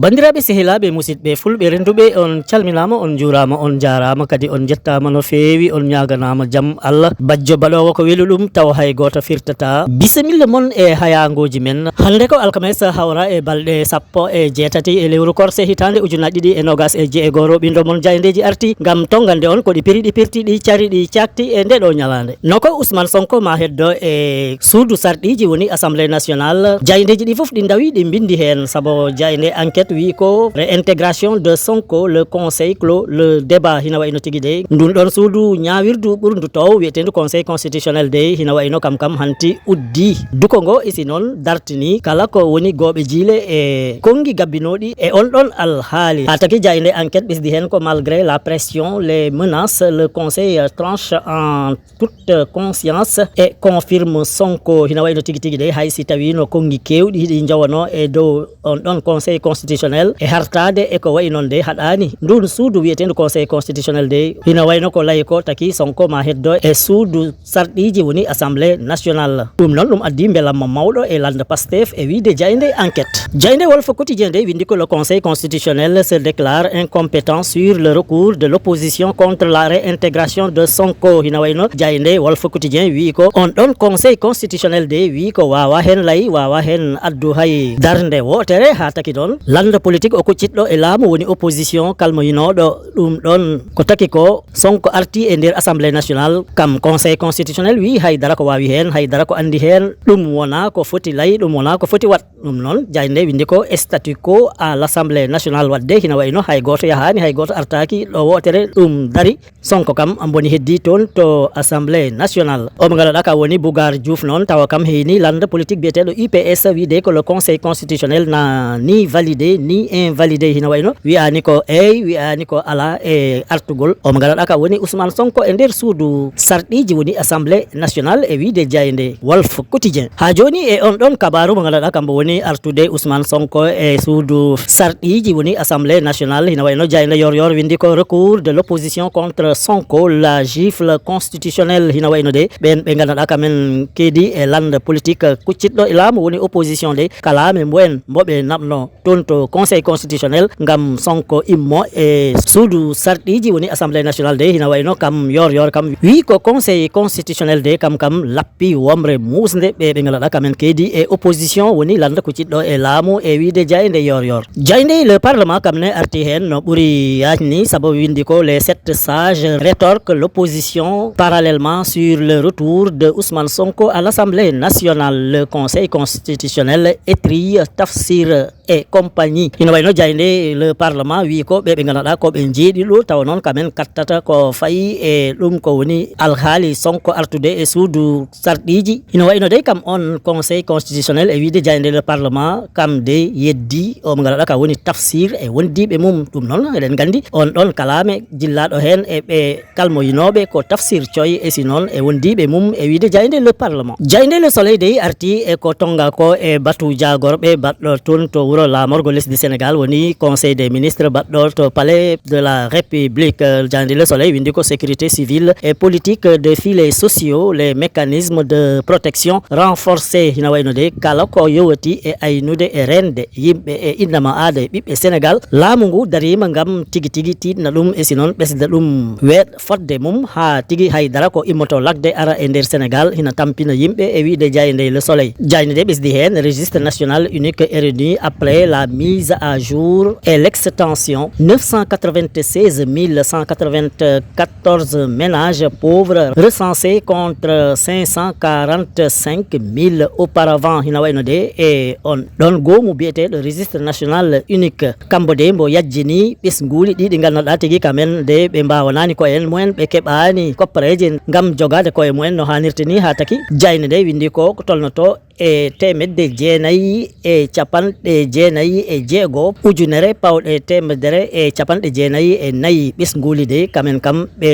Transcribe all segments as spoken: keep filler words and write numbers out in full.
Banndiraaɓe, sehilaaɓe, musidɓe fulɓe rennduɓe, on calminaama, on njuuraama, on njaaraama, kadi on njettaama no feewi, on ñaaganaama jam Allah. Bajjo baɗoowo ko weli ɗum, taw hay gooto firtataa. Bisimilla mon e hayaangooji men. Hannde ko alkamisa, hawra e balɗe sappo e jeetati e lewru korse, hitaande ujunaaji ɗiɗi e noogas e jeego. Rooɓindo mon Jaayndeeji arti ngam tonngande on ko ɗi piri, ɗi pirti, ɗi cari, ɗi caakti e nde ɗo ñalaande. No ko Ousmane Sonko ma heddo e suudu sarɗiiji woni Assemblée nationale. Jaayndeeji ɗi fof ɗi ndawi, ɗi mbinndi heen, sabu jaaynde Enquête wiyi ko réintégration de Sonko, le conseil clos le débat. Hina wayi no tigi dey, ndun ɗon suudu ñaawirdu ɓurndu tow wiyeteendu Conseil constitutionnel dey, hina wayi no kam kam hanti uddi duko ngo, isi noon dartini kala ko woni gooɓe jiile e konngi gabbinooɗi e on ɗon alhaali. Haa taki jaaynde Enquête ɓesdi heen ko malgré la pression, les menaces, le conseil tranche en toute conscience et confirme Sonko. Hina wayi no tigi tigi dey, hay si tawi no konngi keewɗi hiɗi njowanoo e dow on ɗon Conseil constitutionnel e hartaade e ko wayi noon dey, haɗaani ndun suudu wiyeteendu Conseil constitutionnel dey. Hina wayi no ko layi ko taki Sonko ma heddo e suudu sarɗiiji woni Assemblée nationale. Ɗum noon, ɗum addi mbelamma mawɗo e lannda Pastef e wiyde jaaynde Enquête. Jaaynde Walf Quotidien dey winndi ko le Conseil constitutionnel se déclare incompétent sur le recours de l'opposition contre la réintégration de Sonko. Hina wayi no jaaynde Walf Quotidien wiyi ko on ɗon Conseil constitutionnel dey wiyi ko waawa heen lay, waawa heen addu hay darnde wootere, haa taki ɗon lannda politique o kuccitɗo e laamu woni opposition kalmoyinooɗo ɗum ɗon ko taki ko Sonko arti e nder Assemblée nationale, kam Conseil constitutionnel wiyi hay dara ko waawi heen, hay dara ko anndi heen, ɗum wonaa ko foti lay, ɗum wonaa ko foti waɗ. Ɗum noon, jaaynde winndi ko statu quo à l'Assemblée nationale, waɗde hina wayi no hay gooto yahaani, hay gooto artaaki ɗo wootere, ɗum dari. Sonko kam boni heddi toon to Assemblée nationale. O mo ngannduɗaa ka woni Bougar Diouf noon, tawa kam heyni lannda politique biyeteeɗo U P S, wiyde ko le Conseil constitutionnel na ni validé ni invalidé. Hina wayi no wiyaani ko eey, wiyaani ko alaa e artugol o mo ngannduɗaa ka woni Ousmane Sonko e nder suudu sarɗiiji woni Assemblée nationale e wiyde jaaynde Walf Quotidien. Haa jooni e on ɗon kabaaru mo ngannduɗaa kam mbo woni artude Ousmane Sonko e suudu sarɗiiji woni Assemblée nationale. Hina wayi no jaaynde Yoor Yoor winndi ko recours de l'opposition contre Sonko, la gifle constitutionnelle. Hina wayi no dey ɓeen ɓe ngannduɗaa kam en keedi e lannda politique kuccitɗo e laamu woni opposition dey, kalaame mbo en mbo ɓe naɓno toon to Conseil constitutionnel ngam Sonko immo e suudu sarɗiiji woni Assemblée nationale dey. Hina wayi no kam Yoor Yoor kam wiyi ko Conseil constitutionnel dey kam kam lappi womre muusnde ɓe ɓe ngannduɗaa kam en keedi e opposition woni lannda kuccitɗo e laamu e wiyde jaaynde Yoor Yoor. Jaaynde Le Parlement kam ne arti heen no ɓuri yaajni, sabu winndi ko les sept sages rétorquent l'opposition parallèlement sur le retour de Ousmane Sonko à l'Assemblée nationale. Le Conseil constitutionnel étrille Tafsir et compagnie. Hino wayi no jaaynde Le Parlement wiyi ko ɓe ɓe ngannduɗaa ko ɓe njeeɗiɗo, tawa noon kamen kattata ko fayi e ɗum ko woni alhaali Sonko artude e suudu sarɗiiji. Hino wayi no dey kam on Conseil constitutionnel e wiyde jaaynde Le Parlement kam dey yeddi o mo ngannduɗaa ka woni Tafsir e wondiiɓe mum. Ɗum noon eɗen nganndi on ɗon kalaame jillaaɗo heen e ɓe kalmoyinooɓe ko Tafsir Coy e si noon e wondiiɓe mum e wiyde jaaynde Le Parlement. Jaaynde Le Soleil dey arti e ko tonnga ko e batu jaagorɓe baɗɗo toon to wuro laamorgo lesdi Sénégal woni Conseil des ministres baɗɗo to Palais de la République. Jaaynde Le Soleil winndi ko sécurité civile et politique de filets sociaux, les mécanismes de protection renforcés. Hina wayi no dey kala ko yowiti e aynude e reende yimɓe e innama aada e ɓiɓɓe Sénégal, laamu ngu dariima ngam tigi tigi tiiɗna ɗum e si noon ɓesda ɗum weeɗ fodde mum haa tigi hay dara ko immoto lagde ara e nder Sénégal hina tampina yimɓe e wiyde jaaynde Le Soleil. Jaaynde nde ɓesdi heen registre national unique R N U après la mise à jour et l'extension, neuf cent quatre-vingt-seize mille cent quatre-vingt-quatorze ménages pauvres recensés contre cinq cent quarante-cinq mille auparavant. Hina wayi no dey e on ɗon goomu biyeteeɗo registre national unique. Kambo dey mbo yajjini ɓesnguuli ɗi ɗi ngannduɗaa tigi kamen dey ɓe mbaawanaani koye en mumen, ɓe keɓaani koppareeje ngam jogaade koye mumen no haanirta ni, haa taki jaaynde nde winndi ko tolnoto e teemedde jeenayi e capanɗe jeenayi e jeego, ujunere pawɗe teemedere e capanɗe jeenayi e nayi ɓesnguuli dey, kamen kam ɓe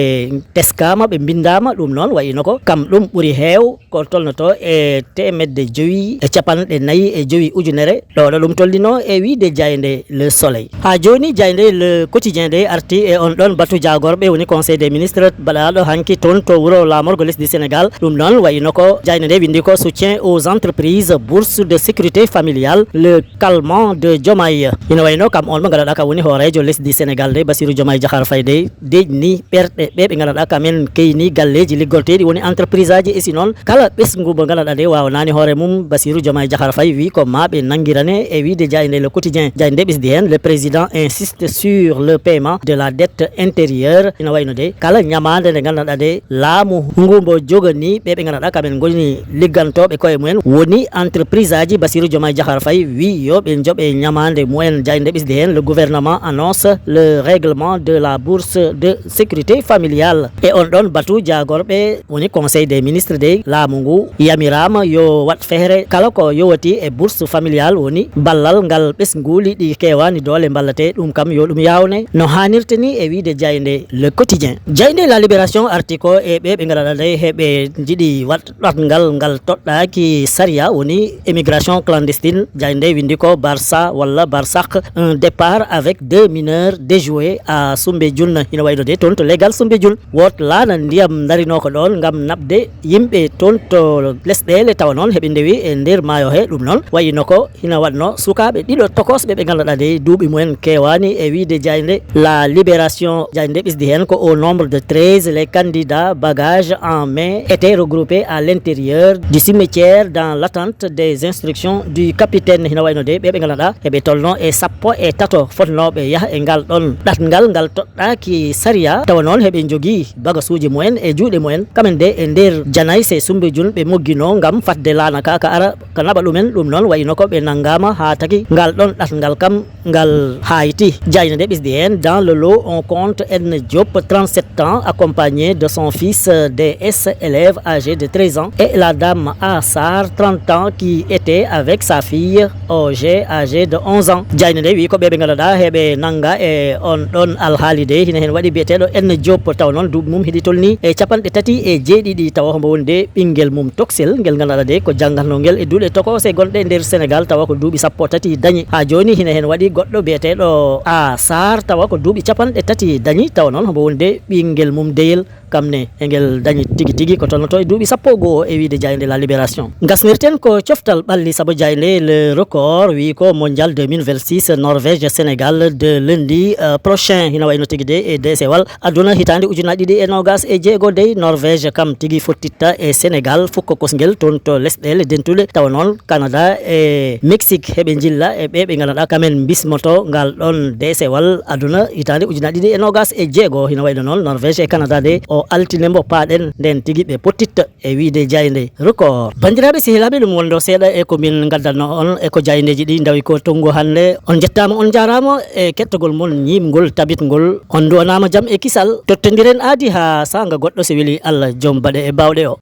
teskaama, ɓe mbinndaama. Ɗum noon wayino ko kam ɗum ɓuri heew, ko tolnotoo e teemedde jowi e capanɗe nayi e jowi ujunere. Ɗo ɗo ɗum tolnino e wiyde jaaynde Le Soleil. Haa jooni jaaynde Le Quotidien nde arti e on ɗon batu jaagorɓe, woni Conseil des ministres baɗaaɗo hanki toon to wuro laamorgo lesdi Sénégal. Ɗum noon wayino ko jaaynde nde winndi ko soutien aux entreprises, bourse de sécurité familiale, le calmant de Diomaye. Ina wayno kam on mo ngannduɗaa kam woni hooreejo lesdi Sénégal nde, Bassirou Diomaye Diakhar Faye nde, deeƴni ɓerɗe ɓe ɓe ngannduɗaa kam en keyni galleeji liggorteeɗi, woni entreprise aji. E si noon, kala ɓesngu mo ngannduɗaa nde waawanaani hoore mum, Bassirou Diomaye Diakhar Faye wi ko ma ɓe nanngirane. E wiyde jaaynde Le Quotidien, jaaynde nde ɓesdi heen, le président insiste sur le paiement de la dette intérieure. Ina wayno de kala ñamaande nde ngannduɗaa nde laamu ngu mbo joganii ɓe ɓe ngannduɗaa kam en ngoni liggantooɓe koye mumen, woni entreprise aji, Bassirou Diomaye Diakhar Faye wi yo ɓe njoɓe ñamaande mumen. Jaaynde ɓesdi heen, le gouvernement annonce le règlement de la bourse de sécurité familiale. E on ɗon batu jaagorɓe, woni Conseil des ministres de, laamu ngu yamiraama yo waɗ feere kala ko yowati e bourse familiale, woni ballal ngal ɓesnguuli ɗi keewaani doole mballate, ɗum kam yo ɗum yaawne no haanirta ni, e wiyde jaaynde Le Quotidien. Jaaynde La Libération arti ko e ɓe ɓe ngannduɗaa nde heɓe njiɗi waɗ ɗatngal ngal toɗɗaaki sariya, woni immigration clandestine. Jaaynde nde winndi ko Barça walla Barsaq, un départ avec deux mineurs déjoués à Soumbédioune. Ina wayno de toon to legal Soumbédioune, woot laana ndiyam ndarinoo ko ɗoon ngam naɓde yimɓe toon to lesɗeele, tawa noon heɓe ndewi e nder maayo he. Ɗum noon wayino ko hina waɗno sukaaɓe ɗiɗo tokosɓe ɓe ngannduɗaa de duuɓi mumen keewaani, e wiyde jaaynde La Libération. Jaaynde ɓesdi heen ko au nombre de treize, les candidats bagages en main étaient regroupés à l'intérieur du cimetière dans l'attente des instructions du capitaine. Hina wayno de ɓe ɓe ngannduɗaa heɓe tolno e sappo e tato fotnooɓe yaha e ngal ɗon ɗatngal ngal toɗɗaaki sariya, tawa noon heɓe njogii bagasuuji mumen e juuɗe mumen. Kamen de e nder janayse Soumbédioune ɓe mogginoo ngam fadde laana ka ka ara ka naɓa ɗumen. Ɗum noon wayino ko ɓe nanngaama haa tagi ngal ɗon ɗatngal kam ngal haayti. Jaaynde nde ɓesdi heen, dans le lot, on compte Edna Diop, trente-sept ans, accompagné de son fils, euh, D S, élève âgé de treize ans, et la dame A Sarr, trente ans, qui était avec sa fille O G, âgée de onze ans. Jaaynde nde wi ko ɓe ɓe ngannduɗaa heɓe nannga e on ɗon alhaali de, hina heen waɗi biyeteeɗo Edna Diop, tawa noon duuɓi mum heɗi tolni e capanɗe tati e jeeɗiɗi, tawa hombo woni de ɓinngel mum toksel ngel ngannduɗaa de ko janngatnoo ngel e duɗe tokose gonɗe nder Sénégal, tawa ko duuɓi sappo tati dañi. Haa jooni hina heen waɗi goɗɗo biyeteeɗo A Sarr, tawa ko duuɓi capanɗe tati dañi, tawa noon hombo woni de ɓinngel mum deyel, kam ne e ngel dañi tigi tigi ko tolnoto e duuɓi sappo e goo e wiyde jaaynde La Libération. Ngasmirten ko coftal ɓalli, sabu jaaynde Le Record wi ko Mondial deux mille vingt-six Norvège Sénégal de lundi, euh, prochain. Hina wayno tigi de e deesewal aduna hitaande ujunaaji ɗiɗi e noogas e jeego dey, Norvège kam tigi fottitta e Sénégal, fukko kosngel toon to lesɗeele dentuɗe, tawa noon Canada e Mexique heɓe njilla e ɓe ɓe ngannduɗaa kamen mbismoto ngal ɗon deesewal aduna hitaande ujunaaji ɗiɗi e noogas e jeego. Hina wayno noon Norvège e Canada de o altine mbo paaɗen nden tigi ɓe pottitta e wiyde jaaynde Record. Banndiraaɓe sehilaaɓe, ɗum wonɗo seeɗa e ko min ngaddanno on e ko jaayndeeji ɗi ndawi ko tongu hannde. On njettaama, on njaaraama e kettogol mon ñiiɓngol, tabitngol. On nduwanaama jam e kisal. Tottondiren aadi haa saanga goɗɗo, so weli Allah, joom baɗe e baawɗe o.